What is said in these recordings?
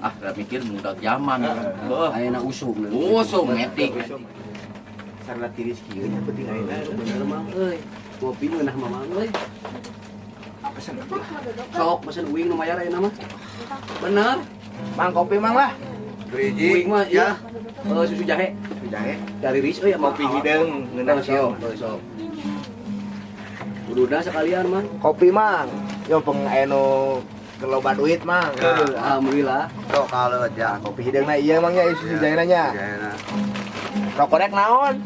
Ah, da mikir muda zaman. Heuh. Ayeuna usum. Usum metik. Sarana tiris kieu nya penting ayeuna. Bener Mang euy. Ngopi ngeunah Mamang euy. Pesen. Sok pesen uing nu mayar ayeuna mah. Bener. Mang kopi Mang lah. Uing mah ya. Susu jahe. Susu jahe. Dari ris euy kopi hideung ngeunah sok, sok. Ududna sekalian Mang. Kopi Mang. Yo peng aya nu loba duit Mang. Alhamdulillah. Sok kalau ya kopi hideungna ieu Mang nya susu jahena nya. Jahena. Rokok rek naon?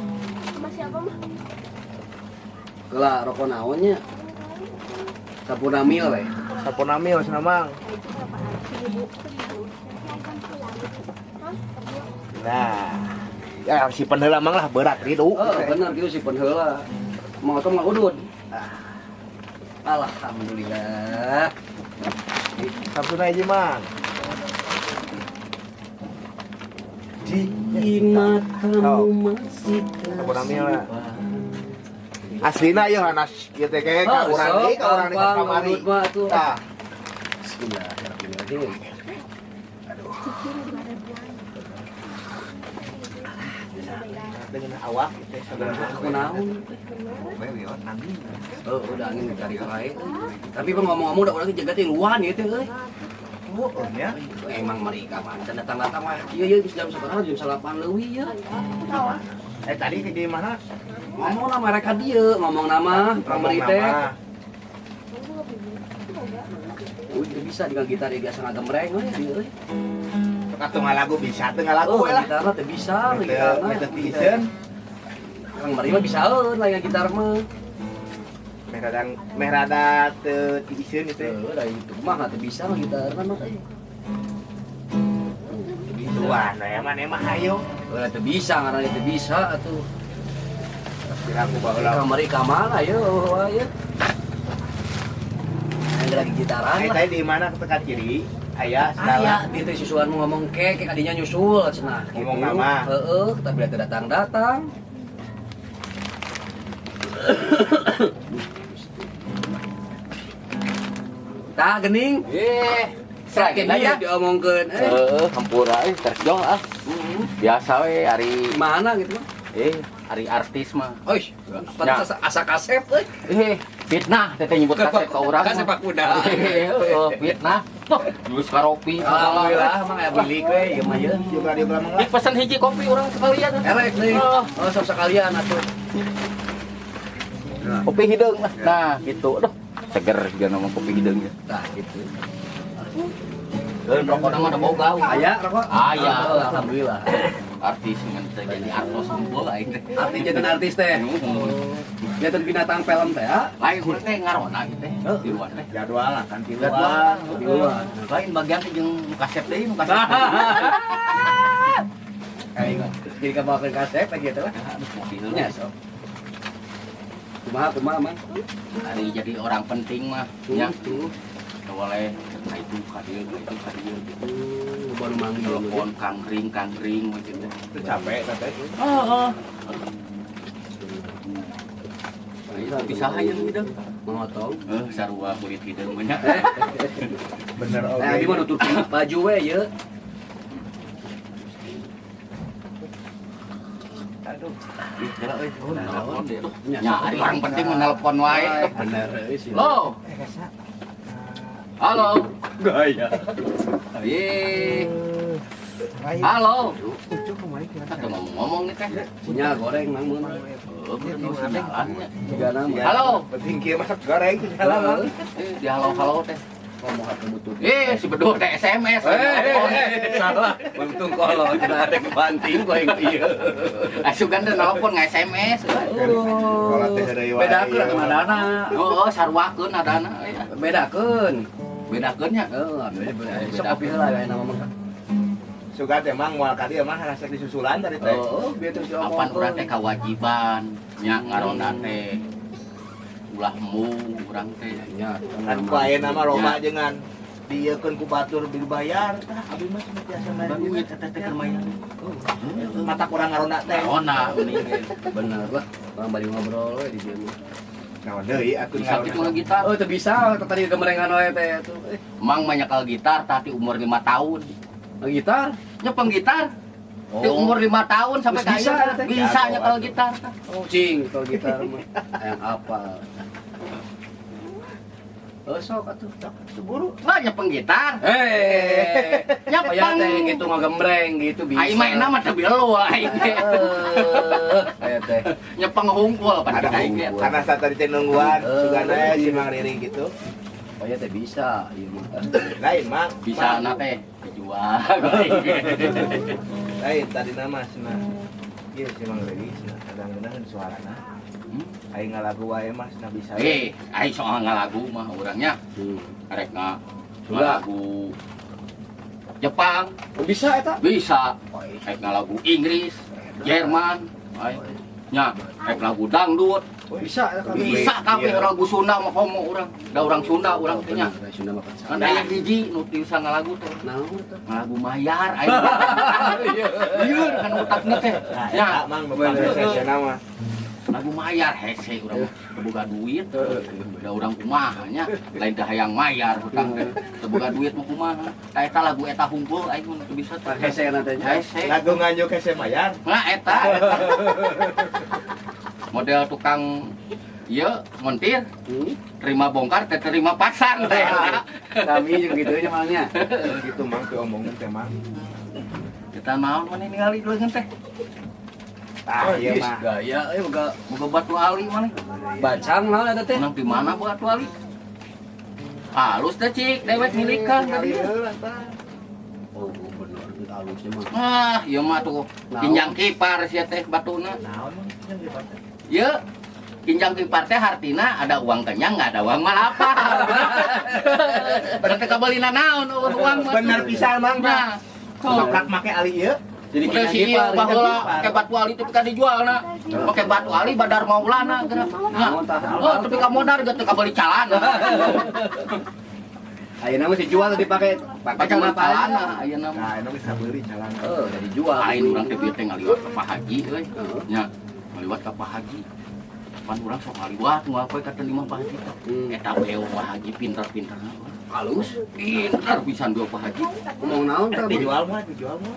Sama siapa mah? Kelah rokok naonnya? Sampurna mil we. Sampurna mil cenah Mang. Nah, ya simpen heula Mang lah berat ridu. Oh, bener gitu simpen heula. Mang Otong mah udud. Alhamdulillah. Sabtuna hiji Mang. Di matamu masih tersimpan. Aslina ieu hanas ieu teh ka urang deui ka urang deui ka kamari. Tah. Bismillahirrahmanirrahim. Aduh. Dengan awak teh sagala kunaon. Oh, udah angin cari wae. Tapi ngomong-ngomong udah urang jaga teh luan ieu teh euy. Oh, nya. Emang mereka mah can datang-datang mah. Ieu ieu geus jam sabaraha? Jam 8 leuwih ya. Tadi di mana? Ngomong nama mereka dieu, ngomong nama kamari teh. Udah bisa dengan gitar ya biasa ngagemreng we dieu euy. Atuh ngalagu bisa teu ngalagu we lah. Gitarna teu bisa, gitarna. Teu tiiseun. Kang Mari mah bisaeun lain gitar mah. Meh rada teu tiiseun itu. Heuh, da itu mah teu bisa mah gitarna mah euy. Wah, nah ya maneh mah hayo. Heuh, teu bisa ngaran teu bisa atuh. Kira aku baheula. Kamari ka mana ye wae. Yang lagi gitaran lah. Tadi di mana ke tekan kiri? Aya segala. Aya, di teh susuan mau ngomong ke kadinya nyusul cenah. Ngomong nama. Heeh, tapi teu datang-datang. Tah gening. Sakit aja diomongkeun. Heeh, hampura euy terjong ah. Biasa we ari mana gitu mah. Ari artis mah. Oish, pantas asa kasep euy. Fitnah teh nyebut kasep ka urang. Kasep kuda. Heeh, fitnah. Tuh, geus karopi. Alhamdulillah mang aya bilik we ieu mah ye. Juga dia mang lah. Pesan hiji kopi urang sekalian. Erek deui. Oh, sok sekalian atuh. Kopi hideung lah. Nah, gitu. Aduh, seger juga nama kopi hideung ya. Tah gitu. Rokok mah ada boga. Aya rokok? Aya. Alhamdulillah. Artis ngan teh jadi artis unggul aing teh. Artis jadi artis teh. Janten binatang film teh ya. Lain urang teh ngarona gitu teh. Di luar teh. Jadwal kan di luar. Di luar. Lain bagian teh jeung kasep deui nu kasep. Aing jadi kabawakeun kasep gitu lah. Nya sok. Kumaha kumaha Mang? Ari jadi orang penting mah nya. Boleh nah itu kadieu itu kadieu gitu. Baru manggil telepon kangkring gitu. Capek teh. Heeh. Bisa hayang hideung. Mang Otong. Sarua kulit hideung mah nya. Bener oge. Nah, di mana nutup baju we ieu. Aduh. Ih, geura euy, telepon deh. Nya, ari orang penting mah nelpon wae. Bener euy sih. Halo. Halo. Gaya. Ih. Halo. Atau ngomong-ngomong nih teh. Sinyal goreng mang meunang. Halo. Penting kieu masak goreng sinyal. Di halo-halo teh. Ngomong hati butuh. Si beduh teh SMS. Salah. Untung kalau kita ada kebanting kok yang ieu. Asugan teh nelpon nge-SMS. Bedakeun atuh nadana. Heeh, sarwakeun nadana. Bedakeun. Bedakeun nya. Heeh, sok kopi heula aya nama mah. Sugan teh mang moal ka dieu mah rasa disusulan tadi teh. Oh, bieu terus diomongkeun. Apan urang teh kawajiban nya ngaronda teh. Ulah embung urang teh. Nya. Kan ku ayeuna mah loba jangan dieukeun ku batur dibayar tah abi mah cuma biasa bayar duit eta teh keur mayar. Mata kurang ngaronda teh. Ngaronda mending ge. Bener lah, orang bari ngobrol we di dieu mah. Naon deui atuh bisa kitu gitar. Oh, teu bisa tadi gemerengan wae teh atuh. Mang mah nyekal gitar tah ti umur 5 tahun. Gitar? Nyepeng gitar. Di umur 5 tahun sampai bisa bisa nyekel gitar. Oh, cing kalau gitar mah. Yang apa? Oh, sok atuh, buru. Wah, nyepeng gitar. Eh, nyepeng teh gitu ngagembreng gitu bisa. Aing mah mah teu belu aing teh. Aya teh. Nyepeng hungkul pada aing teh. Karena saat tadi teh nungguan, sugana si Mang Riri gitu. Oh ya teh bisa, ieu mah. Lain Mang, bisa na teh dijual. Lain tadi nama cenah. Ieu si Mang Riri cenah kadang-kadang suarana. Aing ngalagu wae mah cenah bisa. Aing soal ngalagu mah urangnya. Arek ngalagu Jepang. Bisa eta? Bisa. Arek ngalagu Inggris, Jerman, nya arek lagu dangdut. Bisa eta kabeh. Bisa kabeh lagu Sunda mah komo urang. Da urang Sunda urang teh nya. Sunda mah kan aya hiji nu bisa ngalagu teh. Naon teh? Ngalagu mayar aing. Lieur kan otakna teh. Nya Mang nu pangesena mah. Lagu mayar hese urang teu boga duit. Da urang kumaha nya, lain teh hayang mayar hutang teh. Teu boga duit mah kumaha. Tah eta lagu eta hungkul aing mah teu bisa teh. Hese na teh. Hese. Lagu nganjuk hese mayar. Nah eta. Model tukang ieu montir, terima bongkar teh terima pasang teh. Kami jeung kitu nya mangnya. Kitu Mang teu omongkeun teh Mang. Kita naon maneh ningali leungeun teh. Ah ieu mah gaya euy boga boga batu ali maneh. Bacang naon eta teh? Nang di mana batu ali? Halus teh cik, dewek milikan tadi. Oh bener halusnya mah. Ah, ieu mah tuh kinjang kipar sia teh batuna. Naon mah kinjang kipar teh? Ye, kinjang kipar teh hartina ada uang kenyang nggak ada uang mah apa. Berarti kabalina naon uang mah. Bener pisan Mang. Nah, sok make ali ieu. Jadi kinjang kipar baheula ke batu ali teh ka dijualna. Make batu ali Badar Maulana geura. Nah, oh tapi ka modar geus teu kabeli calana. Ayeuna mah dijual dipake pake calana ayeuna mah. Nah, ayeuna bisa beli calana. Heuh, udah dijual. Lain urang teh bieu teh ngaliwat ka Pak Haji euy. Nya, ngaliwat ka Pak Haji. Pan urang sok ngaliwat moal poe ka lima Pak Haji teh. Eta beo Pak Haji pinter-pinterna. Halus, pinter pisan beo Pak Haji. Ngomong naon tah? Dijual mah, dijual mah.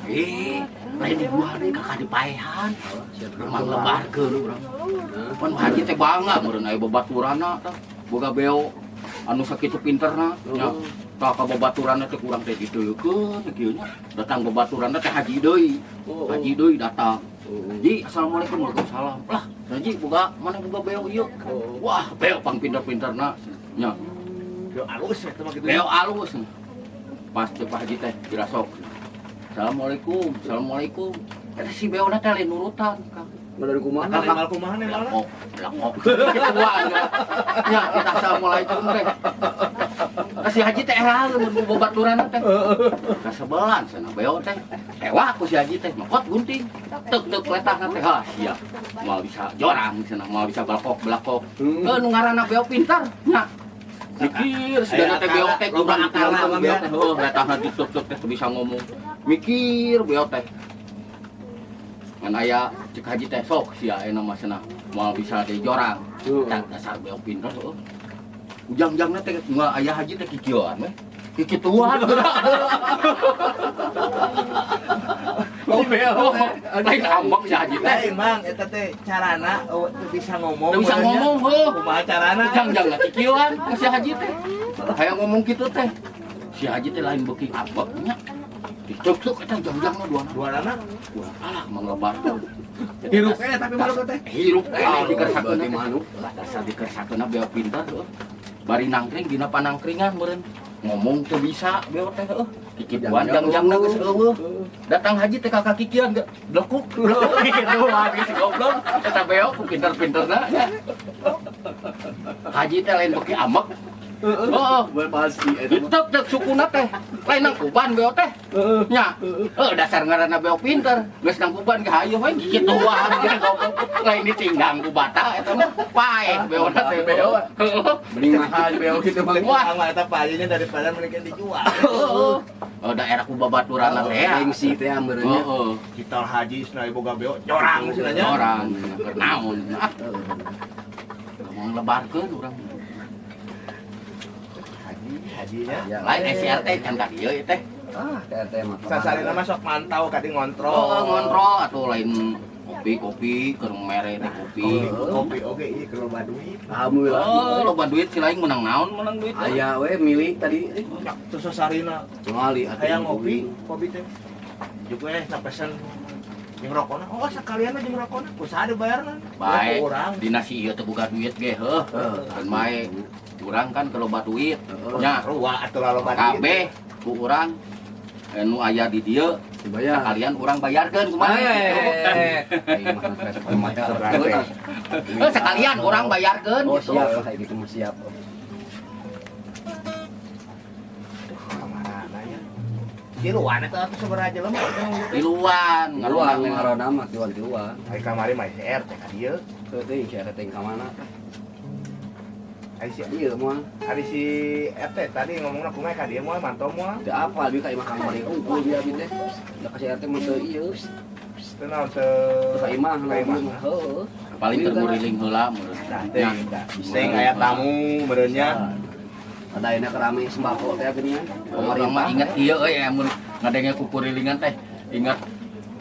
Lain dijual deui ka dipaehan. Mang lebarkeun urang. Pan Pak Haji teh bangga meureun aya babaturanna tah. Boga beo anu sakitu pinterna nya. Tah ka babaturanna teh kurang teh diteukeun kieu nya. Datang babaturanna teh haji deui. Haji deui datang. Ji, assalamualaikum waalaikumsalam. Lah, Haji boga mana boga beo ieu? Wah, beo pang pinter-pinterna nya. Beo alus eta mah kitu. Beo alus. Pas teh Pak Haji teh dirasok. Assalamualaikum, assalamualaikum. Eta si beona teh lain nurutan, Kang. Dari kumaha? Kumaha kumaha nih malah? Belakok. Kituan. Nya, kita assalamualaikum teh. Si Haji teh eraeun mun babaturan teh. Kasebelan cenah beo teh. Tewak ku si Haji teh, mekot gunting. Tek-tek letahna teh. Ha, sia. Moal bisa jorang cenah, moal bisa belakok-belakok. Heuh nu ngaranna beo pintar. Nya. Mikir sigana teh beo teh kurang akarna beo teh. Heuh, letahna dituk-tuk teh bisa ngomong. Mikir beo teh. Ngan aya cek Haji teh sok sia ayeuna mah cenah moal bisa dijorang. Tah dasar beo pintar heuh. Ujang-ujangna teh nggak aya haji teh kikieuan we. Kikituan. Oh beo. Lain ambek si haji teh. Lain Mang eta teh carana teu bisa ngomong. Teu bisa ngomong heuh. Kumaha carana? Ujang-ujangna kikieuan ka si haji teh. Hayang ngomong kitu teh. Si haji teh lain beuki ambek nya. Dituk-tuk eta ujang-ujangna duana. Duanana? Wah, alah manglebarkeun. Hirup keneh tapi manuk teh. Hirup keneh dikersakeun manuk. Lah dasar dikersakeunna beo pintar heuh. Bari nangkring dina panangkringan meureun. Ngomong teu bisa beo teh heuh. Kikituan jang-jangna geus eueuh. Datang haji teh ka kikian ge blekuk. Kitu wae si goblok eta beo ku pinter-pinterna nya. Haji teh lain beuki ambek. Heeh, pasti eta mah. Tek sukuna teh. Lain nangkuban beo teh. Nya. Heuh dasar ngaranna beo pinter. Geus nangkuban ge hayu we kitu wae goblok. Lain ditinggang ku bata eta mah paeh beona teh beo. Heeh. Mending mahal beo kitu mah. Wah, eta paehnya daripada mending dijual. Heeh. Oh daerah ku babaturanna teh. Gengsi teh meureun nya. Heeh. Kita haji cenah boga beo jorang cenah nya. Jorang keur naon. Ah. Ngomong lebarkeun urang. Hajinya lain SRT can ka dieu teh. Ah, RT mah. Sasarina mah sok mantau kadi ngontrol. Oh, ngontrol atuh lain kopi-kopi keur mere teh kopi. Kopi oge ieu keur loba duit. Alhamdulillah. Oh, loba duit si lain menang naon menang duit. Aya we milik tadi. Terus sasarina Tingali atuh. hayang ngopi, kopi teh. Juk we pesen jeung rokona. Oh, sakalian jeung rokona. Ku saha dibayarna? Bae. Urang. Dina si ieu teu boga duit ge heuh. Keun bae. Urang kan keur loba duit. Nya Sarua atuh loba duit. kabeh ku urang nu aya di dieu Dibayar. sekalian urang bayarkeun kumaha gitu. Heuh, sekalian urang bayarkeun Oh, gitu. siap lah kayak gitu mah siap. Kamarana nya. Tiluan eta atuh sabaraha jelema Tiluan, Tiluan ngaranna mah tiluan-tiluan. Ai kamari mah si RT ka dieu. Teu teuing si RT ka mana? Ai si Ieu mah ari si RT tadi ngomongna kumaha ka dieu moal mantau moal. teu apal bi ka imah Kang Mari unggul dia bi teh. Da ka si RT mah teu ieu. Teu naon teu Teu ka imah ka imah. heueuh. Paling keur nguriling heula meureun. Nah, teh sing aya tamu meureun nya. Ada ayeuna kerame sembako teh geuningan. Urang mah inget ieu euy amun ngadenge ku kurilingan teh inget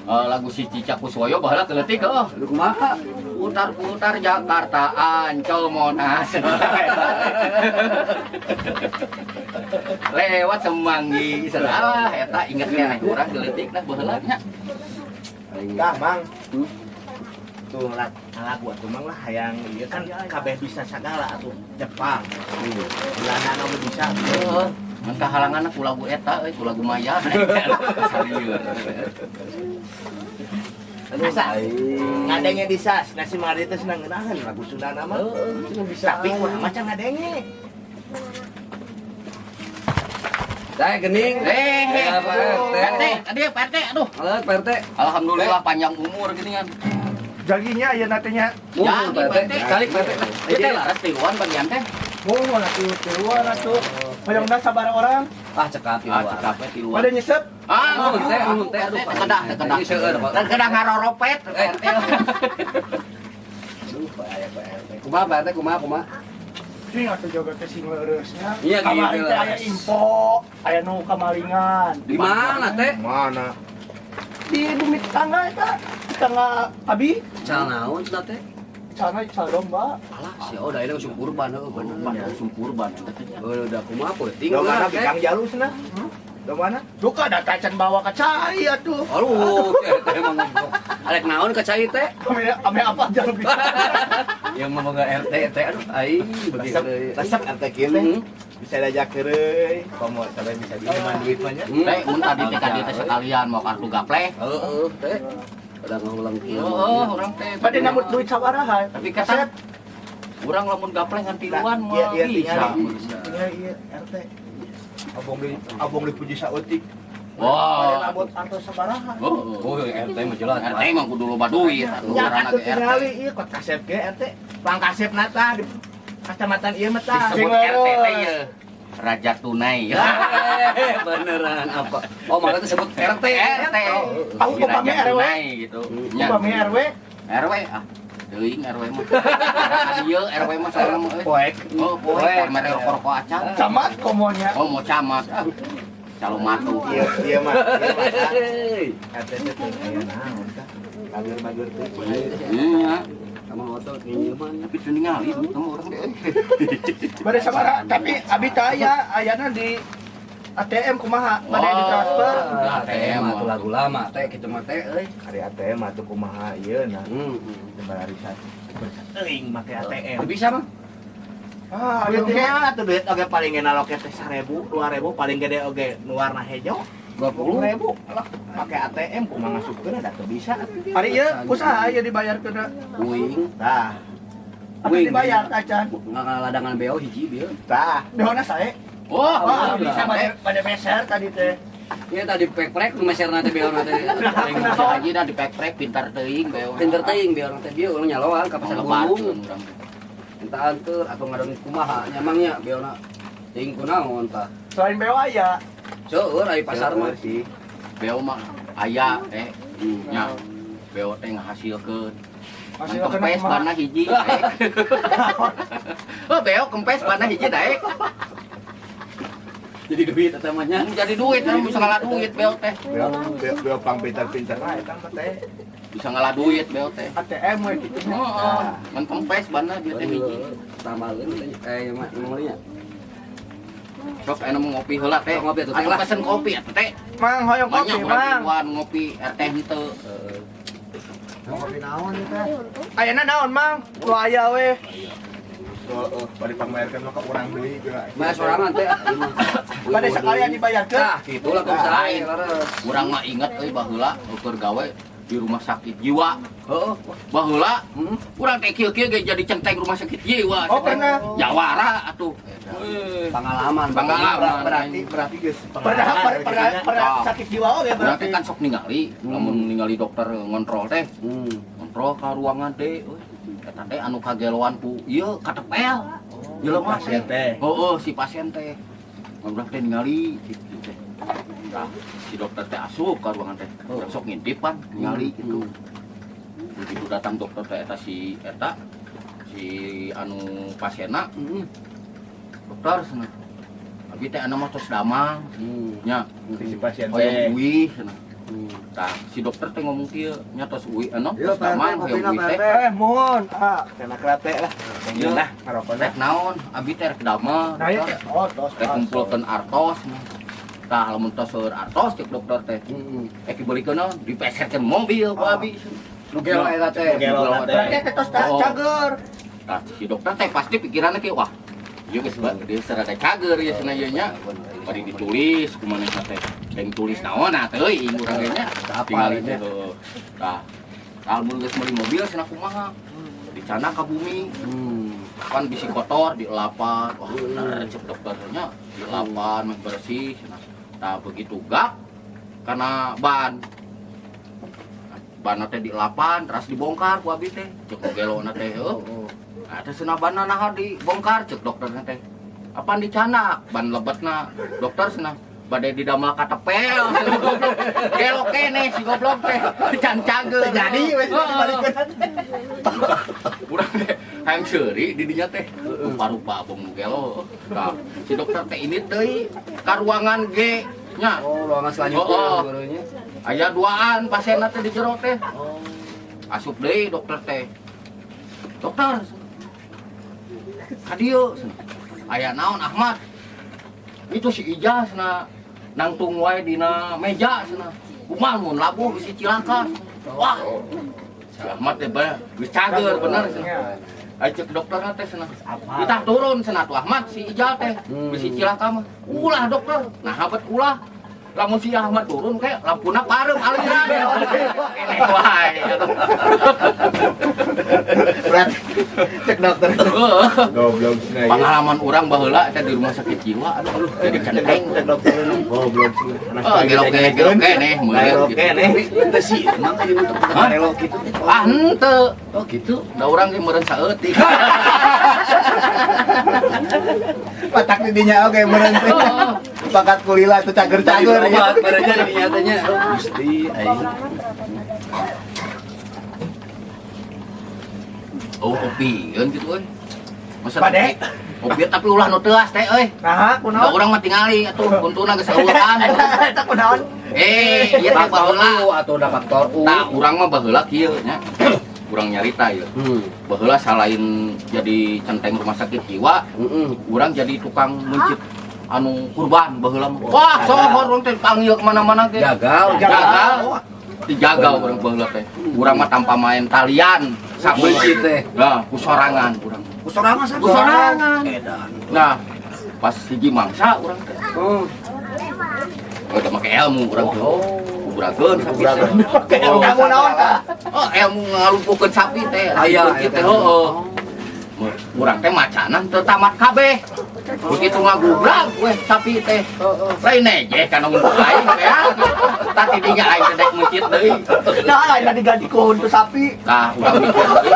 lagu si Cicak Kuswoyo baheula keleutik heuh. Lu kumaha? Putar-putar Jakarta Ancol Monas. Lewat Semanggi salah eta inget keneh urang keleutik nah baheula nya. Tah, Mang. Tuh lagu atuh Mang lah hayang ieu kan kabeh bisa sagala atuh Jepang. Belanda oge bisa. Heuh, mun kahalanganna ku lagu eta euy, ku lagu Maya. Salieur. Aduh, Asa ngadenge di sas, nasi mari teh senang ngeunaheun lagu Sundana mah. Heueuh, bisa. Tapi urang mah can ngadenge. Teh gening. Eh, Pak RT. RT, tadi Pak RT, aduh. Halo, Pak RT. Alhamdulillah panjang umur gini kan. Jaginya aya natenya. Mun, Pak Pak RT. Kali Pak RT. Ieu teh laras tiluan bagian teh. Mun atuh tiluan atuh. Hoyongna sabaraha orang? Ah, cekap Ah, cekap we tiluan. Pada nyesep. Ah, Nuhun teh, nuhun teh, aduh. Kedah, kedah. Ini seueur, Pak. Kedah ngaroropet. RT. Aduh, Pak aya Pak RT. Kumaha Pak RT, kumaha, kumaha? Ini atuh jaga teh sing leureusnya. Iya, gitu Kamari teh lah. aya info, aya nu kamalingan. Di mana teh? Mana? Di bumi tetangga eta, tetangga abi, Cal naon cenah teh? calna cal domba. Alah, si Oda ini langsung kurban heuh bener. Kurban, langsung kurban eta teh. Heuh, udah kumaha peuting Domana lah teh. Kang Jalu cenah. Domana? Duka da tacan bawa ka cai atuh. Aduh, teh emang arek naon ka cai teh? Ame apa aja lebih. Yang mah boga RT teh aduh aing begitu. Resep RT kieu teh. Bisa diajak heureuy, komo sampai bisa diiman duit mah nya. Teh, mun tadi teh ka dieu teh sekalian mau kartu gapleh. Heeh, teh. Udah ngulang kieu. Heeh, urang teh. Bade nambut duit sabaraha? Tapi kata urang lamun gapleh ngan tiluan Iya, mah iya, bisa. tinggal iya RT. Abong dipuji saeutik. Wah. Bade nambut atau sabaraha? Oh, Oh, RT mah jelas. RT mah kudu loba duit atuh Ya urang atuh ge RT. tingali ieu kot kasep ge RT. Pang kasep na tah di kacamatan ieu mah tah. Disebut RT teh ieu. Raja Tunai. Beneran apa? Oh, malah disebut RT. RT. Aku Si upami Raja RW. Tunai gitu. Nya. Upami RW. RW ah. Teuing RW mah. Ka dieu RW mah soalna mah euy. Poek. Oh, poek mere rokok acan. Camat komonya. Oh, mau camat. Ah. Calo matu. Ieu ieu mah, ieu mah. Hei. RT teh teu aya naon tah. Bager-bager teh. Iya. Sama otot nginjeman. Tapi teu ningali duit mah urang teh. Bade sabaraha? Tapi abi teh aya ayana di ATM kumaha? Bade ditransfer. Ah, ATM atuh lagu lama teh kitu mah teh euy. Ari ATM atuh kumaha ieu nah. Barari teuing make ATM. Teu bisa mah. Ah, Duit ayo ge. mah atuh duit oge paling ge naloke teh 1000, 2000 paling gede oge nu warna hejo. 20.000. Lah make ATM kumaha ngasupkeun da teu bisa. Ari ieu kusaha ieu dibayarkeun? Uing. Tah, Atuh dibayar acan. Ngaladangan BO hiji bieu. tah. Behona sae. Wah, Wah, bisa bade meser tadi teh. Ieu tadi pek-prek nu meserna teh BO na teh. Aing bisa haji dah dipek-prek pintar teuing beo. Pinter teuing BO na teh bieu urang nyaloan ka pasar Ngelebatkeun burung. urang teh. Entah anteur atau ngadon kumaha nyamangnya BO na teuing kunaon tah. Selain beo aya. Seueur ari pasar mah. Sih. Beo mah aya teh. Nya. Beo teh ngahasilkeun. Hasil kena Kempes kumaha? bana hiji daek. Oh, beo kempes bana hiji daek. Jadi duit eta mah nya. Jadi duit kan bisa ngalah duit beo teh. Beo beo beo pang pintar-pintar lah eta mah teh. Bisa ngalah duit beo teh. ATM we kitu nya. Heeh, ngan kempes banna dia teh hiji. Tambaheun teh mah ngomongnya. Sok aya mau ngopi heula teh. Sok ngopi atuh teh Atuh lah. pesen kopi atuh teh. Mang hoyong kopi, Banyak urang Mang. tiluan ngopi RT henteu. Ngopi naon ieu teh? Ayeuna naon, Mang? Nu aya we. Heeh, bari pangbayarkeun mah ka urang deui geura. Mah sorangan teh. Bade sekalian dibayarkeun. Tah, kitu lah kumaha Lain. leres. Urang mah inget euy baheula keur gawe di rumah sakit jiwa. Heeh. Baheula Heeh. urang teh kieu-kieu ge jadi centeng rumah sakit jiwa. Oh, pernah. Jawara atuh. Pengalaman. Pengalaman. Berarti berarti geus Pernah pernah pernah, pernah Ah. sakit jiwa oge Urang berarti. teh kan sok ningali, lamun ningali dokter ngontrol teh, ngontrol ka ruangan teh, euy. Eta teh anu kageloan ku ieu katepel. Jelema pasien teh. Heeh, si pasien teh. Urang teh ningali gitu teh. Tah, si dokter teh asup ka ruangan teh. Urang sok ngintip pan, ningali gitu. Begitu datang dokter teh eta si eta si anu pasienna, dokter cenah. Abi teh anu mah tos damang nya, Si pasien teh. hoyong uih cenah. Tah, si dokter teh ngomong kieu, nya tos uih anu Ieu tos Pak RT damang hoyong kopina uih Pak teh. RT. Eh, mohon. Ah, Kena kerate lah. Iya. Lah, ngarokona. Rek naon, abi teh rek damel. nah ieu oh tos. Rek ngumpulkeun artos. Tah, lamun tos seueur artos cek dokter teh. Eh dibeulikeun naon? Dipeserkeun mobil ku abi. Nu gelo eta teh. Nu gelo teh. Berarti teh tos Oh. cager. Tah, si dokter teh pasti pikiranna kieu, wah, ieu geus dia serada cager ieu cenah ieu nya. Bari ditulis kumaha teh. Yang tulis naon nah teuing urang ge nya. Apal Tingali nya. teh. Tah, lamun geus meuli mobil cenah kumaha? Dicana ka bumi. Kan bisi kotor dielapan. Wah, bener cek dokternya dielapan meh bersih cenah. Tah begitu gak karena ban ban teh dielapan terus dibongkar ku abi teh cek nu gelona teh heuh. Ada cenah banna naha dibongkar cek dokterna teh. Apaan dicanak ban lebetna dokter cenah bade didamel katepel cenah goblok. Gelo keneh si goblok teh can cager. Jadi we dibalikeun. Urang teh hayang seuri di dinya teh rupa-rupa abong nu gelo. Tah si dokter teh ini teuy ka ruangan G nya. Oh, ruangan selanjutnya Oh, oh. gurunya. Aya duaan pasienna teh di jero teh. Asup deui dokter teh. Dokter. Ka dieu cenah. Aya naon Ahmad? Itu si Ijaz cenah nangtung wae dina meja cenah. Kumaha mun labuh bisi cilaka. Wah. Si Ahmad teh bener geus cager bener cenah. Ai cek dokterna teh cenah. Ditah turun cenah tuh Ahmad si Ijal teh bisi cilaka mah. Ulah dokter. Nah habet ulah. Lamun si Ahmad turun kayak lampuna pareum aliran. Keneh wae. Berarti cek dokter. Heeh. Goblok cenah. Pengalaman urang baheula eta di rumah sakit jiwa aduh jadi centeng. Cek dokter goblok cenah. Oh, gelo keneh gelo keneh meureun Gelo gitu. keneh. Teu sih, emang tadi untuk Hah? relo gitu teh. Ah henteu. Oh, gitu. Da urang ge meureun saeutik. Patak di dinya oge meureun teh. Pakat kulila itu cager-cager ya. Obat barenya di nyatanya. Oh, Gusti aing. Oh, kopi gitu euy. Masa Pade. kopi tapi ulah nu teuas teh euy. Nah, Da kunaon? urang mah tingali atuh kuntuna geus eueuhan. Eta kunaon? Eh, ieu teh Faktor baheula. U atau da faktor U. Tah urang mah baheula kieu nya. Urang nyarita ieu. Baheula salain jadi centeng rumah sakit jiwa, urang jadi tukang mencit anu kurban baheula mah. Wah, sohor urang teh panggil kemana-mana ge. Gagal. Gagal. Dijaga urang baheula teh. Urang mah tanpa main talian, sapu Mencit teh. Nah, ku sorangan urang. Ku sorangan Ku sorangan. Edan. Nah, pas hiji mangsa urang teh. Oh. Udah make ilmu urang teh. Kubrakeun sapi teh. Oh, kamu naon tah? Oh, ilmu ngalumpuhkeun sapi teh. Aya, Gitu eta. heeh. Urang teh macanan teu tamat kabeh. Begitu ngagubrak weh sapi teh. Lain nejeh kana untuk aing teh. Tah ti dinya aing teh dek meuncit deui. Nah, lain diganti ku huntu sapi. Tah urang mikir deui.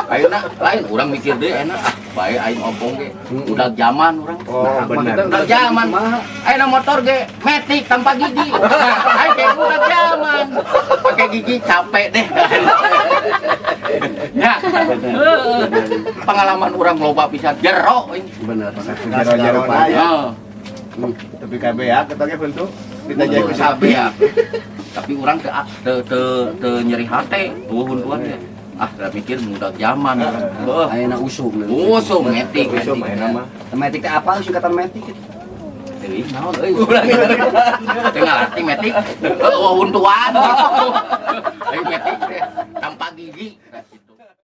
Ayeuna lain urang mikir deui enak ah bae aing ompong ge. Udah zaman urang. Oh, bener. Udah zaman. Ayeuna motor ge metik tanpa gigi. Nah, aing ge udah zaman. Pakai gigi capek deh. Ya. Pengalaman urang loba pisan jero aing. Bener. Jero-jero Heeh. Tapi kabeh ya ketangnya bentuk ditajai ku sapi. Ya. Tapi urang teu teu teu teu nyeri hate, tuh huntuan teh. Ah, da mikir muda zaman. Heuh. Ayeuna usum. Usum metik. Usum ayeuna mah. Metik teh apa singkatan metik? Teuing naon euy. Teu ngarti metik. Heuh, huntuan. Euy, metik teh tanpa gigi.